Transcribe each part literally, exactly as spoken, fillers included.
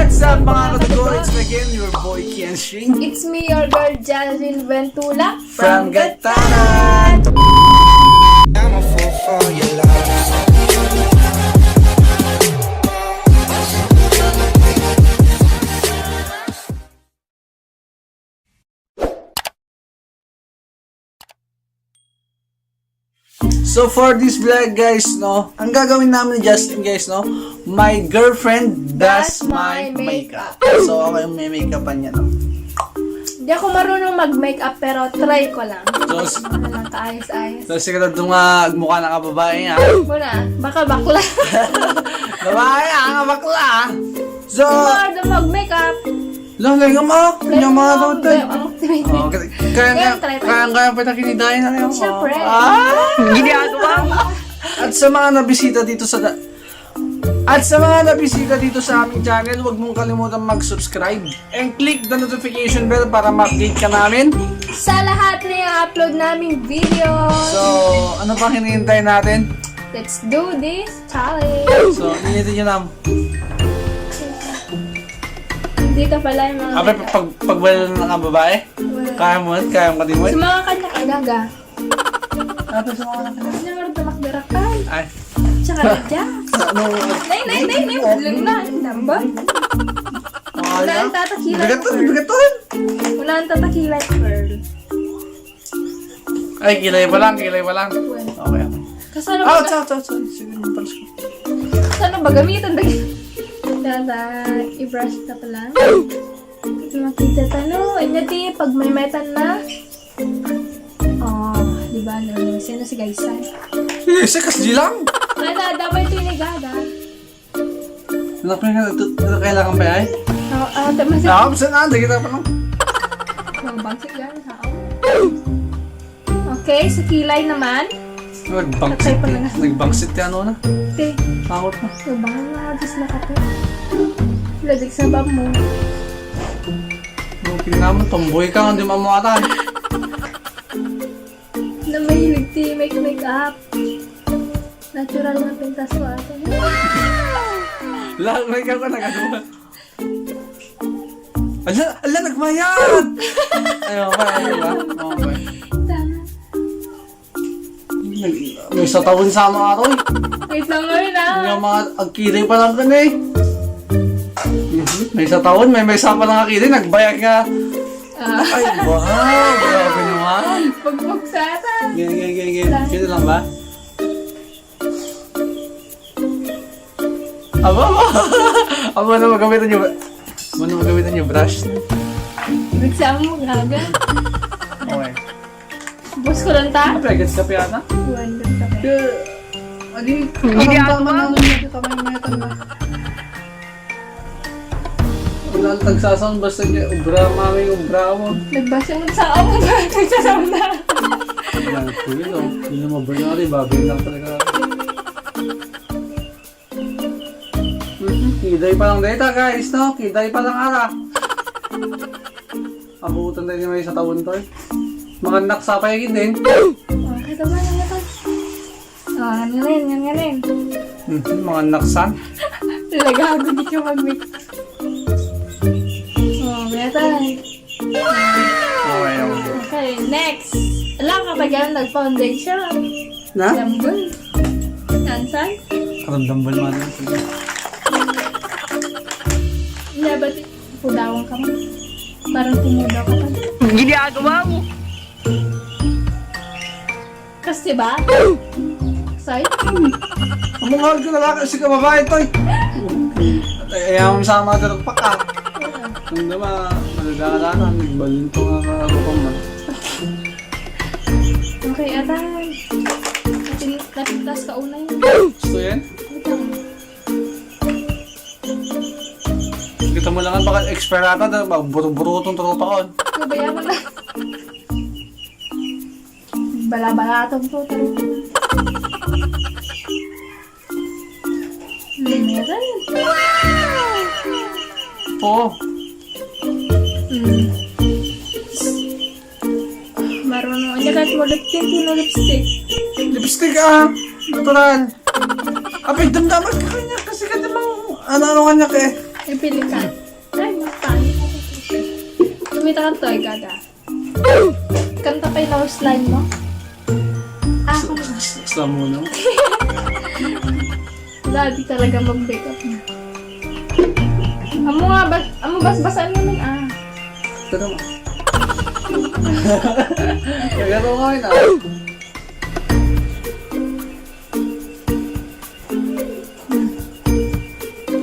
What's up, mga kadugo? It's again your boy, Kian Shing. It's me, your girl, Jasmine Ventula. From Gatanan. I'm a fool for your love. So for this vlog, guys, no, ang gagawin namin ni Justin, guys, no, my girlfriend does my makeup. So ako yung may makeupan niya, no. Di ako marunong mag-makeup, pero try ko lang. So, s- Ano lang, kaayos-ayos. So sigurado nga agmukha na ka babae, ha? Muna, baka bakla. Babae, ah, nga bakla, ah. So, Sigurado mag-makeup. Lalay nga ma, kanya mga tawag tayo. Oh, kaya, kaya, kaya, kaya pa kita kinidayan na rin ako. Siyempre. Ah! Ginagawa mo. At sa mga nabisita dito sa da-, at sa mga nabisita dito sa aming channel, huwag mong kalimutan mag-subscribe and click the notification bell para ma-update ka namin sa lahat na i-upload naming video. So, ano pang hinihintay natin? Let's do this challenge. So, initin nyo lang. Dito pala yung mga Ape, pag, pag wala na ka babae, Wala. Kaya mo, kaya mo ka di mo. Sa mga kanya ka, gaga. Ape, sa mga kanya. Hindi naman tumakdirakay. Ay. Tsaka na dyan. Ano? Nay, nay, nay, nay. Wala na, ang lambot. Wala ang tatakilay, Bigat to, girl. Bigat to. Wala ang tatakilay, girl. Ay, kilay pa lang, kilay pa lang. Wala. Okay. Kasano Ah, ba? Tsaka, tsaka, tsaka. Sige, mapalas ko. Kasano ba gamitan? Dada, i-brush ka pa lang. Ito makita tayo. Ay, nati, pag may metan na. Oh, di ba? Ano, sino si Gaisan? Eh, sa kasdi lang. Ay, na, dapat ito yung nagada. Anak, may nga, ito, ito kailangan ba ay? Oo, ah, tama sa Ah, saan na? Hindi kita pa lang. Magbangsit yan, ha? Okay, sa kilay naman. Nagbangsit Patay pa eh. na nga. Nagbangsit ka ano na? Te, Takot na. Nabang na, Diyos na ka, te. Ladik sa bab mo. Okay naman, tomboy ka, hindi mamuatan. Na mahilig ti make makeup. Natural na pintas ko ato. Lahat may ka pa nagano. Ala, ala, nagbayad! Ayaw pa, ayaw pa. Okay. Tama. Nag-, may sa taon sa mga aroy. Wait lang ngayon, ah. Yung mga agkiri pa lang dun eh. Mhm. May sa taon, may, may sa pa lang akiri, nagbayad nga. Ah. Ay, wow! Grabe naman. Pagpag sa ata. Gini, gini, gini, gini. Sino lang ba? Aba, aba. Aba, ano magamitan niyo ba? Ano magamitan niyo? Brush? Nagsama mo, gaga. Okay. Boss ko lang ta? Apa, gets ka pa yata? Buwan lang ka pa. Kaya, adi, Hindi ang ako tama ba? Naman, hindi kami may tanda. Wala ang tagsasaon, basta niya, ubra, mami, ubra mo. Nagbasa mo sa ako, nagsasaon na. Yan, kuya, no? Hindi naman ba na rin, babae lang talaga. Mhm, kiday pa lang data, guys, no? Kiday pa lang, ara. Abutan tayo ni may sa taon to, eh. Mga anak sa pay din. Oh, kita ba lang ito? Oh, ano nga rin, ano nga rin? Mhm, mga anak sa. Talaga, ako di ka mag-make. Oh, kaya tayo. Okay, okay. Okay, next. Ala, kapag yan, nag-foundation. Na? Dambol. Nansan? Parang dambol man. Hindi, ba't pudawan ka mo? Parang pumudaw ka pa. Ginagawa mo. Kasi ba? Say? Ang mga hal ko na lang kasi ka babae to eh. Ay, ayaw mo sama ka pa ka. Ang dama, malagala na, nagbalinto nga ka ako pa man. Okay, atan. Napin-, napintas ka una yun. Gusto yan? Ito. Kita mo lang, baka expert ata, baka buru-buru tong tropa ko. Pabayaan mo na. Bala-bala tong tropa. Hmm, meron. Oo. Hmm. Marunong. Ano ka mo lipstick? Sino lipstick? Lipstick, ah. Natural. Apay, damdaman ka kanya. Kasi ka namang, ano, ano kanya ka eh. Ipili ka. Ay, mas pangit. Kumita ka to, Gaga. Kanta pa yung love slime mo? Ah, ako na. Slam mo, no? Wala, di talaga mag-makeup na. Amo nga, bas amo basbasan mo nun, ah. Pero, nagano nga yun, ah.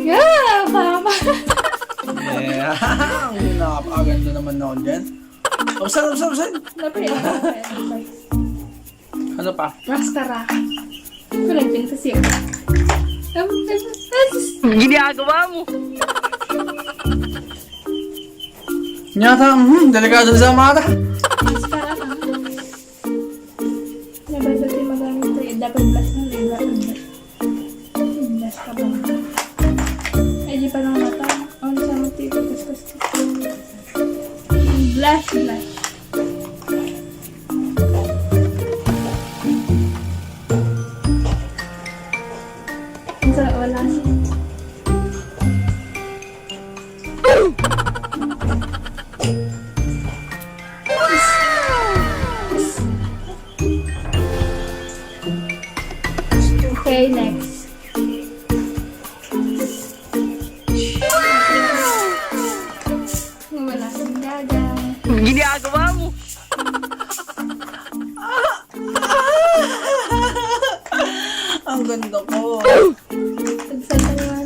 Yeah, mama. Yeah, ang napakaganda naman na dyan. Absan, absan, absan. Labi, ah. Ano pa? Mascara. Ito lang din kasi. Ginagawa mo. Nyata, hmm, delikado sa mata. Mascara ka. Nabasa si magamit ko, eh, dapat blush na, eh, dapat blush. Blush ka ba? Ay, di pa lang mata. Ang sa mga tito, kuskus. Blush, blush. Ang sa wala siya. Okay, next. Wala kang gaga. Ginagawa mo. Ang ganda ko. Pagsalta naman.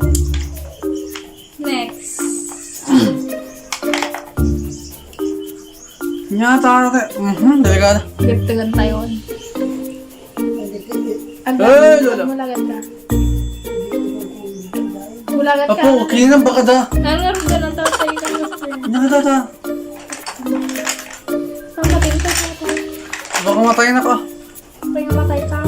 Next. Nyata, ate. Mhm, delikado. Dagdagan tayo. Ang Ay, lola. Mulagan ka. Mulagan ka. Apo, okay na, baka da. Ano nga rin doon ang tawag sa'yo ng gusto? Nyata, ta. Ang matinta sa atin. Baka matay na ka. Kaya matay ka.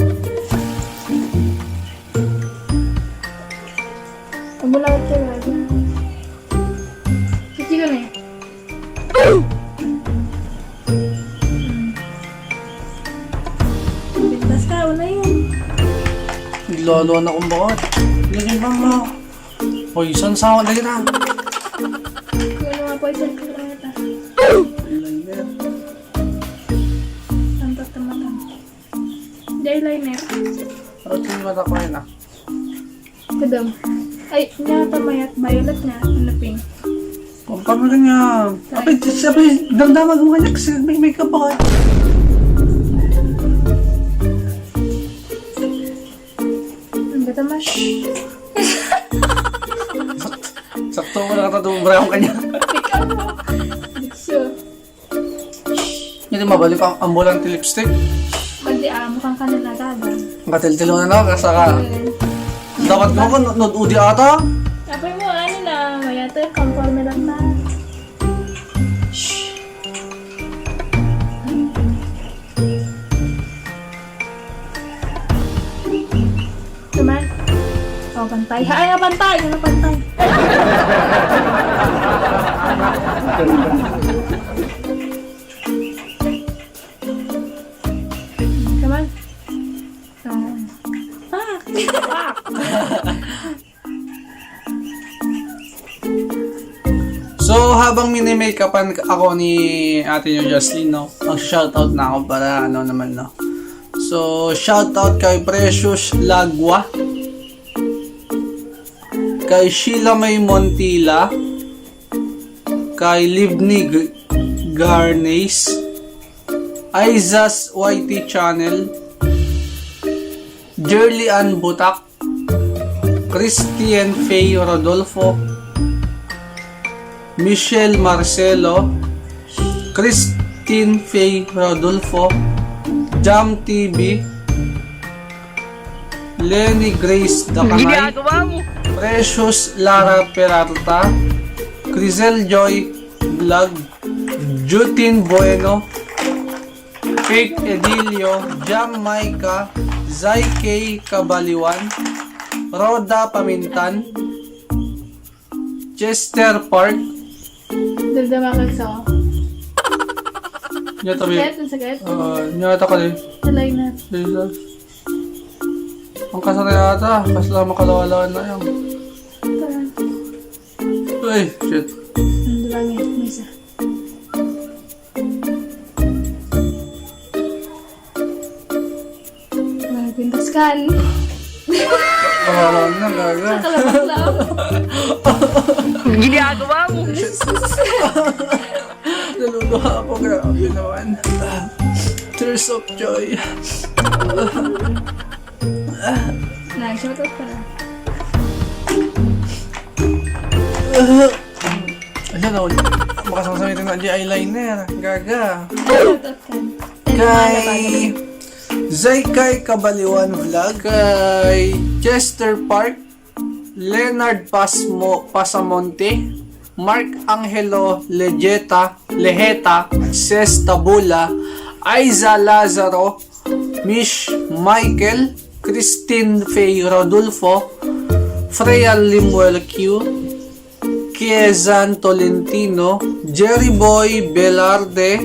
Ang mulagan ka, Raja. Sige na eh. Pintas ka, una yun. Lolo na kung bakit. Lagi ba mo? Hoy, saan sa akin lagi na? Ano nga po, isang kilometer? Ang tatamatan. Di eyeliner. Parang yung mata ko yun, ah. Kadam. Ay, nga ito mayat, violet nga. Ano, pink? Pampanga nga. Apay, sabi, damdaman mo nga, may makeup ako. Ang ganda, mas. Sakto mo nakatadong brown ka niya. Ikaw mo. Dikso. Hindi mabalik ang ambulante lipstick. Madi, ah, mukhang ka na nagaga. Ang katiltilo na, no? Kasa ka. Ayun. Dapat mo ko, nod-udi ata. Apay mo, ano na, may ate, conforme lang na. Shh. Naman. Oh, pantay. Ay, ah, pantay. Ano, pantay? Come on. Ah. Fuck. So, habang mini-makeupan ako ni ate niyo Jocelyn, no? Mag-shoutout na ako para ano naman, no? So, shoutout kay Precious Lagwa, kay Sheila May Montila, kay Livni G-, Garnes, Aizas Y T Channel, Jerly Ann Butak, Christian Faye Rodolfo, Michelle Marcelo, Christine Faye Rodolfo, Jam T V, Lenny Grace Dakanay, Precious Lara Peralta, Crisel Joy Vlog, Jutin Bueno, Faith Edilio, Jam Micah, Zai K Kabaliwan, Rhoda Pamintan, Chester Park. Dagdamakag sa ako. Nya tabi. Sakit? Ang sakit? Ah, nya ata ka din. Nalay na. Jesus. Ang kasara yata, kasla makalawa-lawa na yan. Tara. Shit. Ang dulangin, may isa. Ah, pintas kan. Kawalan na, gaga. Sa kalabas lang. Ginagawa mo. Naluluha ako, grabe naman. Tears of joy. Nag-shoutout ka na. Ayan, oh. Makasama sa ito na di eyeliner. Gaga. Shoutout ka. Kay Zaykay Kabaliwan Vlog, kay Chester Park, Leonard Pasmo, Pasamonte, Mark Angelo Lejeta, Lejeta, Ses Tabula, Aiza Lazaro, Mish Michael, Christine Faye Rodolfo, Freya Limuel Q, Kiezan Tolentino, Jerry Boy Velarde,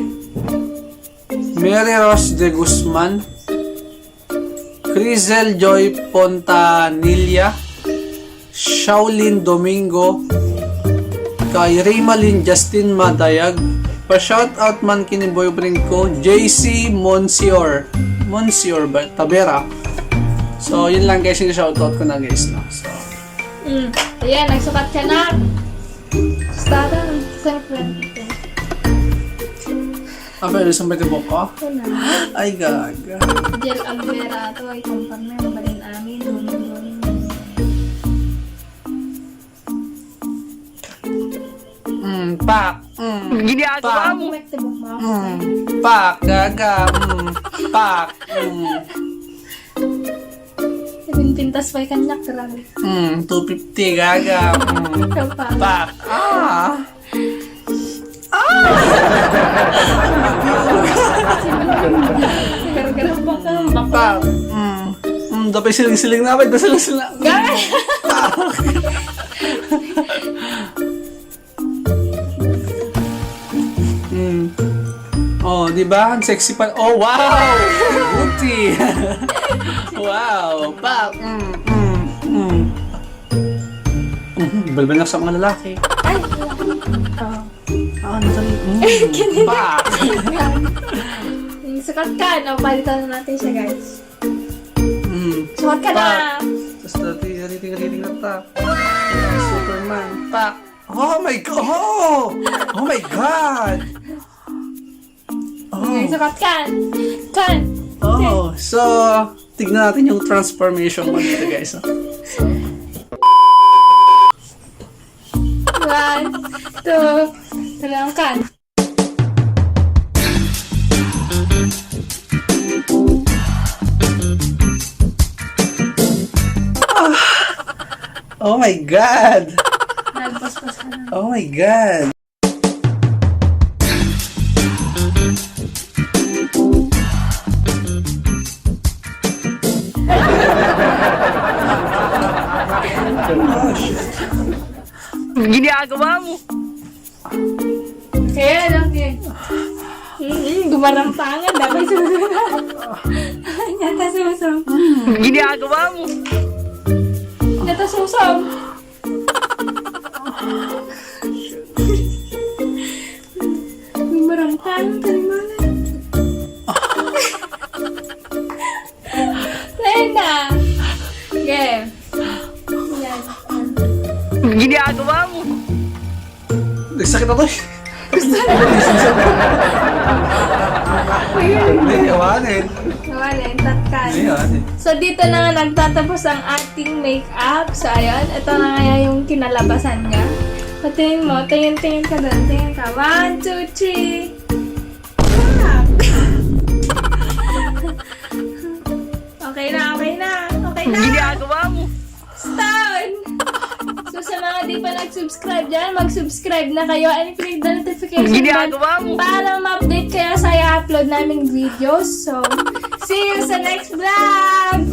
Mary Rose de Guzman, Crizel Joy Pontanilla, Shaolin Domingo, kay Raymalin Justin Madayag, pa-shoutout man kini boyfriend ko, J C Monsior. Monsior ba? Tabera. So, yun lang guys, yung shoutout ko na guys, no? So, Mm. Ayan, nagsukat ka na. Basta lang, siyempre. Ah, pero isang pwede mo ko? Ito na. Ay, gaga. Jel Alvera to, ay kumpar na, mabalin amin, duning-duning. Mm, pak. Mm. Ginagawa mo. Correct the book mo. Mm, pak, gaga. Mm, pak. Mm. Pintas pa yung kanyak, grabe. Mm, two fifty, gaga. Mm. Ikaw pa. Pak. Ah. Ah! Gargara pa ka, baka. Pak. Mm. Mm, dapat siling-siling na, dapat siling-siling na. Gaga! Pak. Mm. Oh, di ba? Ang sexy pa. Oh, wow! Booty! Wow! Pa! Mm, mm, mm. Mm, balbal na sa mga lalaki. Ay! Oh. Ah, ano tayo? Mm. Kidding. Pa! Mm, sukat ka, no? Palitan na natin siya, guys. Mm. Sukat ka na! Pa! Tapos dati, riting-riting na ta. Superman. Pa! Oh my God! Oh! Oh my God! Oh. Okay, sukat kan. Kan. Oh, so, tignan natin yung transformation ko dito, guys, oh. So, one, two, three, kan. Oh my God! Nagpaspas ka na. Oh my God! Ginagawa mo. Kaya lang eh. Mm, gumarang pa nga, dapat susunod. Yata susunod. Ginagawa mo. Yata susunod. Marangkang, talimanan. Lena! Game. Yan. Ginagawa mo. Nagsakit ako eh. Hindi, yawanin. Wala, tatkan. Hindi, yawanin. So, dito na nga nagtatapos ang ating makeup. So, ayun, ito na nga yung kinalabasan niya. So, tingin mo, tingin-tingin ka doon, tingin ka. One, two, three. Okay na, okay na, okay na. Ginagawa mo. Stone! So, sa mga di pa nag-subscribe dyan, mag-subscribe na kayo and click the notification bell Ginagawa mo. Para ma-update kayo sa i-upload naming videos. So, see you sa next vlog!